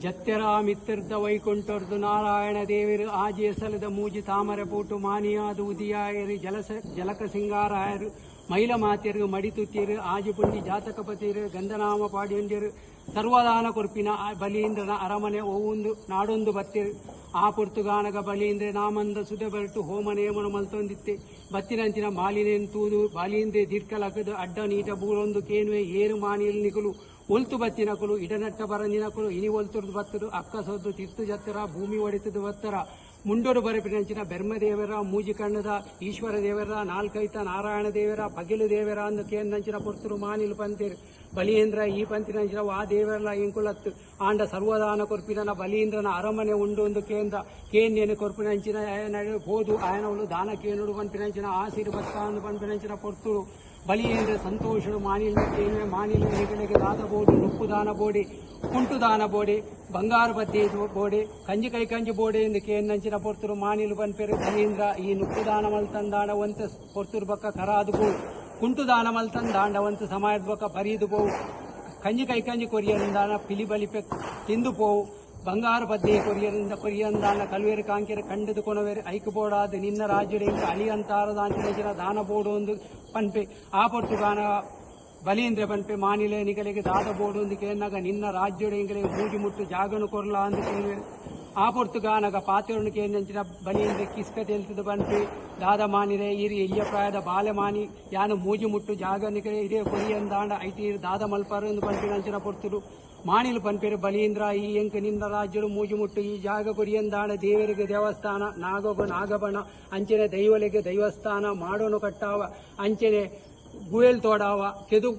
ಜತ್ತೆರಾ ಮಿತ್ತರ್ದ ವೈಕುಂಠೊರ್ದು ನಾರಾಯಣ ದೇವೆರ್ ಆಜಿ ಎಸಲದ ಮೂಜಿ ತಾಮರೆ ಪೂಟು ಮಾನಿಯಾದ್ ಉದಿಯಾಯೆರ್ ಜಲಸ ಜಲಕ ಸಿಂಗಾರಾಯೆರ್ ಮೈಲ ಮಾತೆರ್ ಮಡಿ ತುತ್ಯೆರ್ ಆಜಿ ಪುಂಡಿ ಜಾತಕಪತಿರ್ ಗಂಧನಾಮ ಪಾಡ್ಯೊಂದೆರ್ ಸರ್ವದಾನ ಕೊರ್ಪಿನ ಬಲೀಂದ್ರನ ಅರಮನೆ ಒವುಂದು ನಾಡೊಂದು ಬತ್ತೆರ್. ಆ ಪೊರ್ತುಗಾನಗ ಬಲೀಂದ್ರೆ ನಾಮಂದ ಸುದೆ ಬರಿಟ್ ಹೋಮ ನೇಮೊನು ಮಲ್ತೊಂದಿತ್ತೆ. ಬತ್ತಿನಂಚಿನ ಮಾಲಿನೆನ್ ತೂದು ಬಲೀಂದ್ರೆ ದಿಡ್ಕ ಲಕ್ದ್ ಅಡ್ಡ ನೀಟ ಬೂರೊಂದು ಕೇನುವೆ ಏರ್ ಮಾನಿಲ್ ನಿಕುಲು ಒಲ್ತು ಬತ್ತಿನಕುಲು ಇಡನಟ್ಟ ಬರಂದಿನಕುಲು ಇನಿ ಒಲ್ತುರ್ದು ಬತ್ತುದು ಅಕ್ಕಸೊರ್ದು ತಿರ್ತ್ ಜತ್ತರ ಭೂಮಿ ಒಡೆತುದು ಬತ್ತರ ಮುಂಡೊಡು ಬರೆಪಿನಂಚಿನ ಬೆರ್ಮ ದೇವೆರ ಮೂಜಿ ಕಣ್ಣುದ ಈಶ್ವರ ದೇವೆರ ನಾಲ್ಕೈತ ನಾರಾಯಣ ದೇವೆರ ಪಗೆಲು ದೇವೆರ ಅಂದ್ ಕೇಂದಂಚಿನ ಪೊರ್ತುಡು ಮಾನಿಲು ಪಂತೆರ್ ಬಲೀಂದ್ರ ಈ ಪಂತಿನಂಚಿನ ವಾ ದೇವೆರ್ಲ ಎಂಕುಲತ್ತ್ ಆಂಡ ಸರ್ವದಾನ ಕೊರ್ಪಿನನ ಬಲೀಂದ್ರನ ಅರಮನೆ ಉಂಡು ಅಂದ್ ಕೇಂದ ಕೇನ್ಯನ್ ಕೊರ್ಪಿನಂಚಿನ ಆಯನ ಪೋದು ಆಯನವುಲು ದಾನ ಕೇನುಡು ಪನ್ಪಿನಂಚಿನ ಆಸಿರ್ ಬತ್ತ ಅಂದ್ ಪನ್ಪಿನಂಚಿನ ಪೊರ್ತುಡು ಬಲಿಯೇಂದ್ರ ಸಂತೋಷಡು ಮಾನಿಲ್ನ ಕೇನುವೆ ಮಾನಿಲು ನಿಗಲೆಗ್ ದಾದ ಬೋಡು ನುಪ್ಪು ದಾನ ಬೋಡಿ ಕುಂಟು ದಾನ ಬೋಡಿ ಬಂಗಾರು ಬದ್ದಿ ಬೋಡಿ ಕಂಜಿ ಕೈ ಕಂಜಿ ಬೋಡಿ ಇಂದ್ ಕೇನ್ನಂಚಿನ ಪೊರ್ತುಡು ಮಾನಿಲು ಪನ್ಪೆರ್ ಬಲೀಂದ್ರ ಈ ನುಪ್ಪು ದಾನ ಮಲ್ತಂದಾಂಡ ಒಂತೆ ಪೊರ್ತುಡು ಬೊಕ್ಕ ಕರಾದ್ ಪೋವು ಕುಂಟು ದಾನ ಮಲ್ತಂದಾಂಡ ಒಂತೆ ಸಮಯದ ಬೊಕ್ಕ ಬರೀದ್ ಪೋವು ಕಂಜಿ ಕೈ ಕಂಜಿ ಕೊರಿಯರಿಂದಾನ ಪಿಲಿ ಬಲಿಪೆ ತಿಂದು ಪೋವು ಬಂಗಾರು ಬದ್ದೆ ಕೊರಿಯರಿಂದ ಕೊರಿಯಂದಾನ ಕಲ್ವೇರು ಕಾಂಕೆರೆ ಕಂಡದು ಕೊನವೇರು ಐಕ್ ಬೋಡಾದ್ ನಿನ್ನ ರಾಜ್ಯಡು ಎಂಕ್ ಅಳಿ ಅಂತಾರದಾಂಚಿನ ದಾನ ಬೋಡು ಅಂದ್ ಪನ್ಪೆ ಆ ಪೊರ್ತುಗಾನ ಬಲೀಂದ್ರ ಪನ್ಪೆ ಮಾನಿಲೆ ನಿಕಲೆಗ್ ದಾದ ಬೋಡು ಅಂದ್ ಕೇನ್ನಗ ನಿನ್ನ ರಾಜ್ಯಡು ಎಂಕಲೆಗ್ ಮೂಜಿ ಮುಟ್ಟು ಜಾಗನು ಕೊರ್ಲ ಅಂದ್ ಕೇನುವೆರ್ ಆ ಪೊರ್ತುಗಾನಗ ಪಾತೆರೊನು ಕೇಂದಂಚಿನ ಬಲೀಂದ್ರೆ ಕಿಸ್ಕ ತೆಲ್ತುದು ಪನ್ಪೆ ದಾದ ಮಾನಿರೆ ಈರ್ ಎಲ್ಯ ಪ್ರಾಯದ ಬಾಲೆ ಮಾನಿ ಯಾನ್ ಮೂಜಿ ಮುಟ್ಟು ಜಾಗ ನಿಕಲೆ ಇಡೆ ಕೊರಿಯಂದಾಂಡ ಐಟ್ ಈರ್ ದಾದ ಮಲ್ಪರ್ ಅಂದ್ ಪನ್ಪಿನಂಚಿನ ಪೊರ್ತುಡು ಮಾಣಿಲು ಪನ್ಪೆರ್ ಬಲೀಂದ್ರ ಈ ಎಂಕ್ ನಿನ್ನ ರಾಜ್ಯಡು ಮೂಜಿ ಮುಟ್ಟು ಈ ಜಾಗ ಕೊರಿಯಂದಾಂಡ ದೇವೆರೆಗ್ ದೇವಸ್ಥಾನ ನಾಗಗ್ ನಾಗಬಣ ಅಂಚನೆ ದೈವಲೆಗ್ ದೈವಸ್ಥಾನ ಮಾಡೊನು ಕಟ್ಟಾವ ಅಂಚನೆ ಗುವೆಲ್ ತೋಡಾವ ಕೆದು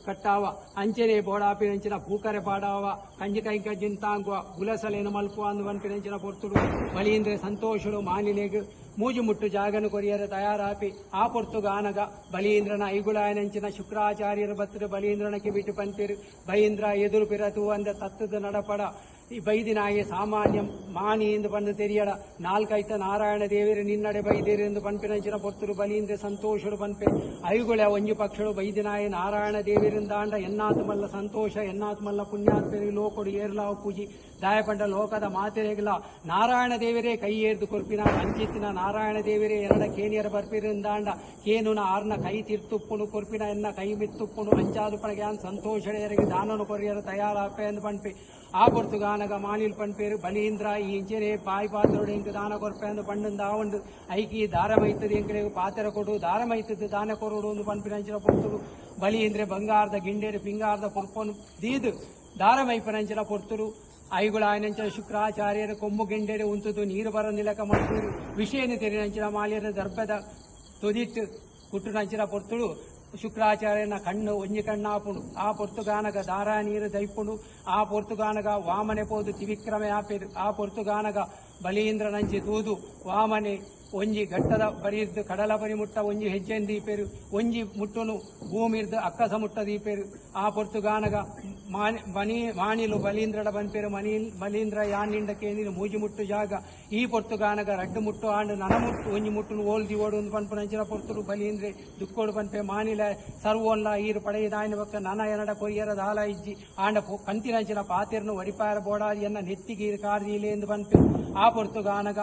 ಕಟ್ಟಾವ ಅಂಚನೆ ಬೋಡಾಪಿನಂಚಿನ ಪೂಕರೆ ಪಾಡಾವ ಕಂಜಿ ಕೈಕಂಜಿನ್ ತಾಂಗುವ ಗುಲಸಲೇನು ಮಲ್ಪುವ ಅಂದ್ ಪನ್ಪಿನಂಚಿನ ಪೊರ್ತುಡು ಬಲೀಂದ್ರೆ ಸಂತೋಷಡು ಮಾನಿಲೆಗ್ ಮೂಜಿ ಮುಟ್ಟು ಜಾಗನು ಕೊರಿಯರೆ ತಯಾರಾಪಿ ಆ ಪೊರ್ತುಗಾನಗ ಬಲೀಂದ್ರನ ಐಗುಳಾಯನಂಚಿನ ಶುಕ್ರಾಚಾರ್ಯರು ಬತ್ತುದು ಬಲೀಂದ್ರನ ಕೆಬಿಟ್ ಪನ್ಪೆರ್ ಬಲೀಂದ್ರ ಎದುರು ಪಿರ ತೂವಂದೆ ತತ್ತುದು ನಡಪಡ ಈ ಬೈದಿನಾಯೆ ಸಾಮಾನ್ಯ ಮಾನಿ ಎಂದು ಪಂದ್ ತೆರಿಯಡ ನಾಲ್ಕೈತ ನಾರಾಯಣ ದೇವೆರ್ ನಿನ್ನಡೆ ಬೈದೆರ್ ಎಂದು ಪನ್ಪಿನಂಚಿನ ಪೊರ್ತುಡು ಬಲೀಂದ್ರೆ ಸಂತೋಷಡು ಪನ್ಪೆ ಐಗುಳ ಒಂಜಿ ಪಕ್ಷಡು ಬೈದಿನಾಯೆ ನಾರಾಯಣ ದೇವೆರಿಂದಾಂಡ ಎನ್ನಾತ್ ಮಲ್ಲ ಸಂತೋಷ ಎನ್ನಾತ್ ಮಲ್ಲ ಪುಣ್ಯಾತ್ಮೆರ್ ಲೋಕೊಡು ಏರ್ಲಾ ಪೂಜಿ ದಾಯ ಪಂಡ ಲೋಕದ ಮಾತೆರೆಗ್ಲ ನಾರಾಯಣ ದೇವರೇ ಕೈ ಏರ್ದು ಕೊರ್ಪಿನ ಅಂಚಿತ್ತಿನ ನಾರಾಯಣ ದೇವರೇ ಎನ್ನಡ ಕೇನಿಯರ ಬರ್ಪಿರಿಂದಾಂಡ ಕೇನುನ ಆರ್ನ ಕೈ ತಿರ್ತುಪ್ಪುನು ಕೊರ್ಪಿನ ಎನ್ನ ಕೈ ಮಿತ್ತುಪ್ಪುನು ಅಂಚಾದು ಪಣಗ್ಯಾನ್ ಸಂತೋಷಡೆಯರಿಗೆ ದಾನನು ಕೊರಿಯರ ತಯಾರಾಪೆ ಎಂದು ಪನ್ಪೆ ಆ ಪೊರ್ತುಗಾನಗ ಮಾನಿಲ್ ಪನ್ಪೇರು ಬಲೀಂದ್ರ ಈ ಇಂಚೆನೆ ಬಾಯಿ ಪಾತ್ರೋಡು ಎಂಕ್ ದಾನ ಕೊರ್ಪೆ ಅಂದ್ ಪಂಡಂದು ಆವಂಡು ಐಕಿ ದಾರ ಮೈತದ ಎಂಕ್ಲೆಗ್ ಪಾತೆರ ಕೊಡು ದಾರ ಮೈತದ ದಾನ ಕೊರೊಡು ಅಂದ್ ಪನ್ಪಿನಂಚಿನ ಪೊರ್ತುಡು ಬಲೀಂದ್ರೆ ಬಂಗಾರದ ಗಿಂಡೆಡ್ ಪಿಂಗಾರದ ಪುರ್ಪೊನು ದೀದ್ ದಾರ ಮೈಪನಂಚಿನ ಪೊರ್ತುಡು ಐಗುಳಾಯನಂಚಿನ ಶುಕ್ರಾಚಾರ್ಯರ ಕೊಂಬು ಗೆಂಡೆಡ್ ಉಂತುದು ನೀರು ಬರಂದಿಲಕ ಮಲ್ಪುವೆರ್ ವಿಷಯನ ತೆರಿನಂಚಿನ ಮಾಲ್ಯರ ದರ್ಭದ ತುದಿಟ್ ಕುಟ್ಟುನಂಚಿನ ಪೊರ್ತುಡು ಶುಕ್ರಾಚಾರ್ಯನ ಕಣ್ಣು ಒಂಜಿ ಕಣ್ಣಾಪುಂಡು ಆ ಪೊರ್ತುಗಾನಗ ದಾರಾ ನೀರು ದೈಪುಂಡು ಆ ಪೊರ್ತುಗಾನಗ ವಾಮನೆ ಪೋದು ತ್ರಿವಿಕ್ರಮೆ ಆಪೆರ್ ಆ ಪೊರ್ತುಗಾನಗ ಬಲೀಂದ್ರನಂಚಿ ತೂದು ವಾಮನೆ ಒಂಜಿ ಘಟ್ಟದ ಬರಿರ್ದ್ ಕಡಲ ಬರಿ ಮುಟ್ಟ ಒಂಜಿ ಹೆಜ್ಜೆನ್ ದೀಪೆರ್ ಒಂಜಿ ಮುಟ್ಟುನು ಭೂಮಿರ್ದ್ ಅಕ್ಕಸ ಮುಟ್ಟ ದೀಪೆರ್ ಆ ಪೊರ್ತುಗಾನಗ ಮಾನಿ ಮಾಣಿಲು ಬಲೀಂದ್ರಡ ಪನ್ಪೆರ್ ಮನಿ ಬಲೀಂದ್ರ ಯಾನ್ ನಿಂಡ ಕೇಂದಿನ ಮೂಜಿ ಮುಟ್ಟು ಜಾಗ ಈ ಪೊರ್ತುಗಾನಗ ರಡ್ಡ್ ಮುಟ್ಟು ಆಂಡ್ ನನ ಮುಟ್ಟು ಒಂಜಿ ಮುಟ್ಟುನು ಓಲ್ ದೀವೊಡು ಅಂದ್ ಪನ್ಪುನಂಚಿನ ಪೊರ್ತುಡು ಬಲೀಂದ್ರೆ ದುಕ್ಕೊಡು ಪನ್ಪೆ ಮಾನಿಲ ಸರ್ವೊನ್ಲ ಈರ್ ಪಡೆಯಿದಾಯಿನ ಬೊಕ್ಕ ನನ ಎನಡ ಕೊರಿಯರ ದಾಲ ಇಜ್ಜಿ ಆಂಡ ಪಂತಿನಂಚಿನ ಪಾತೆರ್ನು ಒರಿಪಾಯರ ಬೋಡಾದ್ ಎನ್ನ ನೆತ್ತಿಗ್ ಈರ್ ಕಾರ್ ದೀಲೆ ಇಂದ್ ಪನ್ಪೆ ಆ ಪೊರ್ತುಗಾನಗ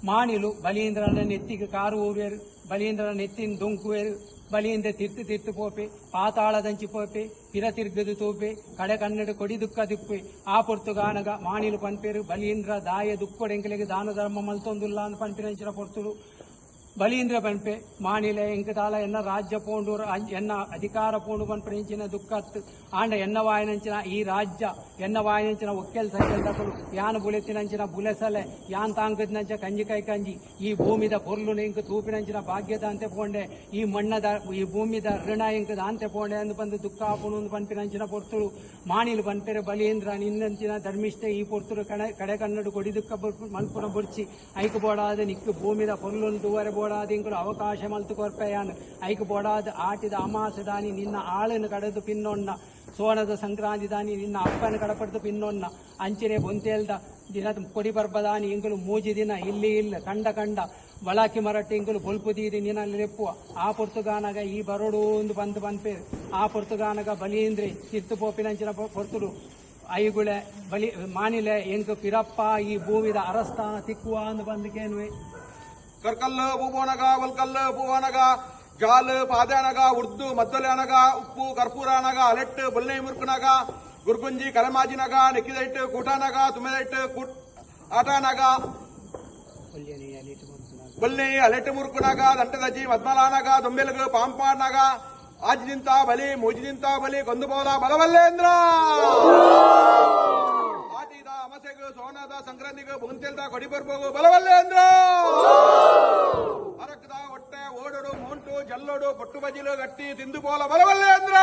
ಮಾಣಿಲು ಬಲೀಂದ್ರನ ನೆತ್ತಿಗ್ ಕಾರ್ ಊರುವೆರ್ ಬಲೀಂದ್ರನ ನೆತ್ತಿನ್ ದೊಂಕುವೆರ್ ಬಲೀಂದ್ರೆ ತಿರ್ತ್ ತಿರ್ತ್ ಪೋಪೆ ಪಾತಾಳದಂಚಿ ಪೋಪೆ ಪಿರ ತಿರ್ಗದ್ ತೂಪೆ ಕಡೆ ಕಣ್ಣೆಡ್ ಕೊಡಿ ದುಕ್ಕ ದಿಪ್ಪುವೆ ಆ ಪೊರ್ತುಗಾನಗ ಮಾಣಿಲು ಪನ್ಪೆರ್ ಬಲೀಂದ್ರ ದಾಯೆ ದುಕ್ಕೊಡು ಎಂಕಲೆಗ್ ದಾನ ಧರ್ಮ ಮಲ್ತೊಂದುಲ್ಲ ಅಂದ್ ಪನ್ಪಿನಂಚಿನ ಪೊರ್ತುಡು ಬಲೀಂದ್ರ ಪನ್ಪೆ ಮಾಣಿಲೆ ಎಂಕ್ ದಾಲ ಎನ್ನ ರಾಜ್ಯ ಪೋಂಡು ಎನ್ನ ಅಧಿಕಾರ ಪೋಂಡು ಪನ್ಪಿನಂಚಿನ ದುಃಖ ಅತ್ತ್ ಆಂಡ ಎನ್ನ ವಾಯಿನಂಚಿನ ಈ ರಾಜ್ಯ ಎನ್ನ ವಾಯಿನಂಚಿನ ಒಕ್ಕೆಲ್ ಸಕ್ಕೆಲ್ ದಕುಲು ಯಾನ್ ಬುಲೆತಿನಂಚಿನ ಬುಲೆಸಲೆ ಯಾನ್ ತಾಂಕುದಿನಂಚ ಕಂಜಿ ಕೈ ಕಂಜಿ ಈ ಭೂಮಿದ ಪೊರ್ಲುನು ಎಂಕ್ ತೂಪಿನಂಚಿನ ಭಾಗ್ಯ ದಾಂತೆ ಪೋಂಡೆ ಈ ಮಣ್ಣದ ಈ ಭೂಮಿದ ಋಣ ಎಂಕ್ ದಾಂತೆ ಪೋಂಡೆ ಅಂದ್ ಪಂದ್ ದುಃಖ ಆಪುಂಡು ಅಂದ್ ಪನ್ಪಿನಂಚಿನ ಪೊರ್ತುಡು ಮಾಣಿಲು ಪನ್ಪೆರ್ ಬಲೀಂದ್ರ ನಿನ್ನಂಚಿನ ಧರ್ಮಿಷ್ಠೆ ಈ ಪೊರ್ತುಡು ಕಡೆ ಕಡೆ ಕಣ್ಣಡ್ ಕೊಡಿ ದುಃಖ ಮಲ್ಪುನ ಬೊಡ್ಚಿ ಐಕ್ ಬೋಡಾದ್ ನಿಕ್ಕ್ ಭೂಮಿದ ಪೊರ್ಲುನು ತೂವರೆ ಬೋಡಾದ್ ಎಂಕುಲು ಅವಕಾಶ ಮಲ್ತ್ ಕೊರ್ಪೆ ಯಾನ್ ಐಕ್ ಬೋಡಾದ್ ಆಟಿದ ಅಮಾಸೆದಾನಿ ನಿನ್ನ ಆಳುನು ಕಡೆದ್ ಪಿನ್ನೊನ್ನ ಸೋಣದ ಸಂಕ್ರಾಂತಿದಾನಿ ನಿನ್ನ ಅಪ್ಪನ ಕಡಪಡ್ದ್ ಪಿನ್ನೊನ್ನ ಅಂಚನೆ ಬೊಂತೇಲ್ದ ದಿನ ಕೊಡಿ ಪರ್ಬದಾನಿ ಎಂಕುಲು ಮೂಜಿ ದಿನ ಇಲ್ಲಿ ಇಲ್ಲ ಕಂಡ ಕಂಡ ಬಳಾಕಿ ಮರಟ್ ಎಂಕುಲು ಬೊಲ್ಪು ದೀದ್ ನಿನ ಲೆಪ್ಪುವ ಆ ಪೊರ್ತುಗಾನಗ ಈ ಬರೊಡು ಇಂದ್ ಪಂದ್ ಪನ್ಪೆರ್ ಆ ಪೊರ್ತುಗಾನಗ ಬಲೀಂದ್ರೆ ತಿರ್ತ್ ಪೋಪಿನಂಚಿನ ಪೊರ್ತುಡು. ಐಗುಳೆ ಬಲಿ ಮಾನಿಲೆ ಎಂಕ್ ಪಿರಪ್ಪ ಈ ಭೂಮಿದ ಅರಸ್ಥಾನ ತಿಕ್ಕುವ ಅಂದ್ ಬಂದ್ ಕೇನುವೆ. ಕರ್ಕಲ್ಲು ಪೂಬೋನಗ, ಒಲ್ಕಲ್ಲು ಪೂವನಗ, ಜಾಲ್ ಪಾದಾನಗ, ಉರ್ದು ಮದ್ದಲೆನಗ, ಉಪ್ಪು ಕರ್ಪೂರನಗ, ಅಲೆಟ್ಟು ಬೊಲ್ನೆ ಮುರ್ಕುನಗ, ಗುರ್ಗುಂಜಿ ಕಲೆಮಾಜಿನಗ, ನೆಕ್ಕಿದೈಟ್ ಕೂಟಾನಗ, ತುಮೆದೈಟ್ ಕೂಟ್ ಆಟಾನಗ, ಬೊಲ್ನೆ ಅಲೆಟ್ಟು ಮುರ್ಕುನಗ, ದಂಟದಜಿ ಮದ್ಮಲಾನಗ, ದೊಂಬೆಲಗು ಪಾಂಪಾನಗ, ಆಜಿದಿಂತ ಬಲಿ ಮೂಜಿದಿಂತ ಬಲಿ ಕೊಂದುಬೋಲ ಬಲವಲ್ಲೇಂದ್ರ. ಆಟಿದ ಅಮಸೆಗು, ಸೋನದ ಸಂಕ್ರಾಂತಿಗು, ಬೊಂತೆಲ್ದ ಕೊಡಿಬರ್ಬೋಗು ಬಲವಲ್ಲೇಂದ್ರ. ಅರಕದ ಹೊಟ್ಟೆ ಓಡೋಡು, ಮೋಂಟು ಜಲ್ಲೋಡು, ಪೊಟ್ಟು ಬಜಿಲು ಗಟ್ಟಿ ತಿಂದು ಪೋಲ ಬಲವಲ್ಲೇಂದ್ರ.